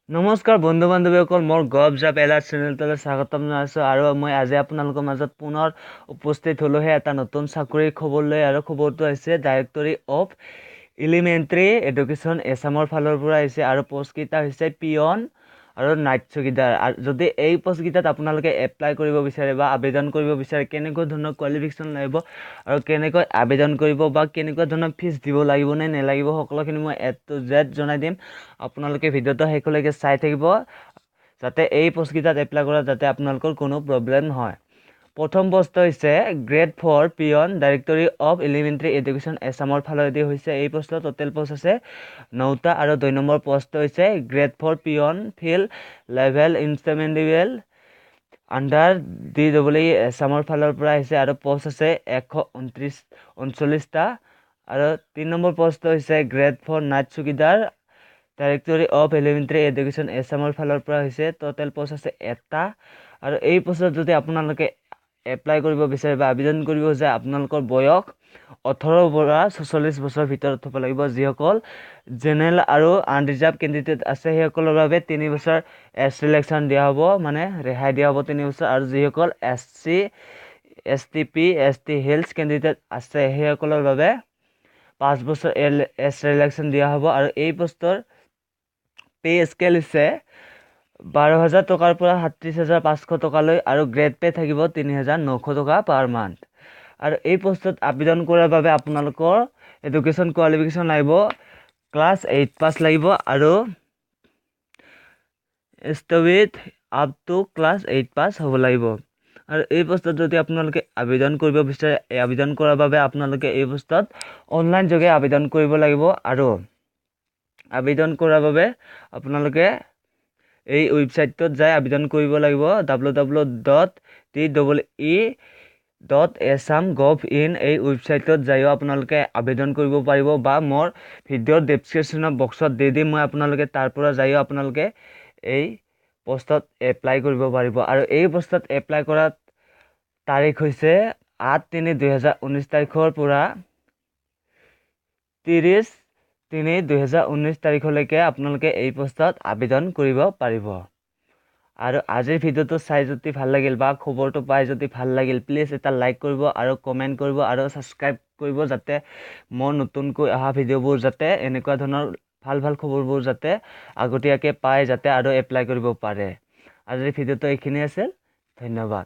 নমস্কাৰ বন্ধু বান্ধৱীসকল, মোৰ গভ জব এলাৰ্ট চেনেলটোলৈ স্বাগতম জনাইছোঁ। আৰু মই আজি আপোনালোকৰ মাজত পুনৰ উপস্থিত হ'লোহে এটা নতুন চাকৰিৰ খবৰ লৈ। আৰু খবৰটো হৈছে ডাইৰেক্টৰী অফ এলিমেণ্টেৰী এডুকেশ্যন এছামৰ ফালৰ পৰা আহিছে আৰু পষ্টকেইটা হৈছে পিয়ন আৰু নাইট চকীদাৰ। আৰু যদি এই পষ্টকেইটাত আপোনালোকে এপ্লাই কৰিব বিচাৰে বা আবেদন কৰিব বিচাৰে, কেনেকুৱা ধৰণৰ কোৱালিফিকেশ্যন লাগিব আৰু কেনেকৈ আবেদন কৰিব বা কেনেকুৱা ধৰণৰ ফিজ দিব লাগিব নে নেলাগিব, সকলোখিনি মই এ টু জেড জনাই দিম। আপোনালোকে ভিডিঅ'টো শেষলৈকে চাই থাকিব, যাতে এই পষ্টকেইটাত এপ্লাই কৰাত যাতে আপোনালোকৰ কোনো প্ৰব্লেম নহয়। প্ৰথম পষ্ট হৈছে grade 4 peon, Directory of Elementary Education এছামৰ ফালেদি হৈছে। এই পষ্টত টোটেল পষ্ট আছে 9টা। আৰু 2 নম্বৰ পষ্ট হৈছে grade 4 peon, field level intermediate, under DEE এছামৰ ফালৰ পৰা আহিছে আৰু পষ্ট আছে 129, 39টা। আৰু 3 নম্বৰ পষ্ট হৈছে গ্ৰেড 4 নাইট চকীদাৰ, ডাইৰেক্টৰী অফ এলিমেণ্টেৰী এডুকেশ্যন এছামৰ ফালৰ পৰা হৈছে। টোটেল পষ্ট আছে এটা। আৰু এই পষ্টত যদি আপোনালোকে এপ্লাই কৰিব বিচাৰে বা আবেদন কৰিব যায়, আপোনালোকৰ বয়স 18ৰ পৰা 46 বছৰৰ ভিতৰত হ'ব লাগিব। যিসকল জেনেৰেল আৰু আনৰিজাৰ্ভ কেণ্ডিডেট আছে, সেইসকলৰ বাবে 3 বছৰ এজ ৰিলেক্সন দিয়া হ'ব, মানে ৰেহাই দিয়া হ'ব 3 বছৰ। আৰু যিসকল SC, ST, PST hills candidate আছে, সেইসকলৰ বাবে 5 বছৰ এজ ৰিলেক্সন দিয়া হ'ব। আৰু এই পষ্টৰ পে' স্কেল হৈছে 12,000 টকাৰ পৰা 37,500 টকালৈ আৰু গ্ৰেড পে' থাকিব 3,900 টকা পাৰ মান্থ। আৰু এই পষ্টত আবেদন কৰাৰ বাবে আপোনালোকৰ এডুকেশ্যন কোৱালিফিকেশ্যন লাগিব ক্লাছ 8 পাছ লাগিব আৰু with up to class 8 pass হ'ব লাগিব। আৰু এই পষ্টত যদি আপোনালোকে আবেদন কৰিব বিচাৰে, এই আবেদন কৰাৰ বাবে আপোনালোকে এই পষ্টত অনলাইন যোগে আবেদন কৰিব লাগিব। আৰু আবেদন কৰাৰ বাবে আপোনালোকে এই ৱেবছাইটটোত যাই আবেদন কৰিব লাগিব, ww.dee.assam gov in। এই ৱেবছাইটত যায়ো আপোনালোকে আবেদন কৰিব পাৰিব বা মোৰ ভিডিঅ'ৰ ডেছক্ৰিপশ্যনৰ বক্সত দি দিম মই, আপোনালোকে তাৰ পৰা যায়ো আপোনালোকে এই পষ্টত এপ্লাই কৰিব পাৰিব। আৰু এই পষ্টত এপ্লাই কৰাৰ তাৰিখ হৈছে 8/3/2019 তাৰিখৰ পৰা 30/3/2019 তাৰিখলৈকে আপোনালোকে এই পষ্টত আবেদন কৰিব পাৰিব। আৰু আজিৰ ভিডিঅ'টো চাই যদি ভাল লাগিল বা খবৰটো পাই যদি ভাল লাগিল, প্লিজ এটা লাইক কৰিব আৰু কমেণ্ট কৰিব আৰু ছাবস্ক্ৰাইব কৰিব, যাতে মোৰ নতুনকৈ অহা ভিডিঅ'বোৰ যাতে এনেকুৱা ধৰণৰ ভাল ভাল খবৰবোৰ যাতে আগতীয়াকৈ পায় যাতে আৰু এপ্লাই কৰিব পাৰে। আজিৰ ভিডিঅ'টো এইখিনিয়ে আছিল। ধন্যবাদ।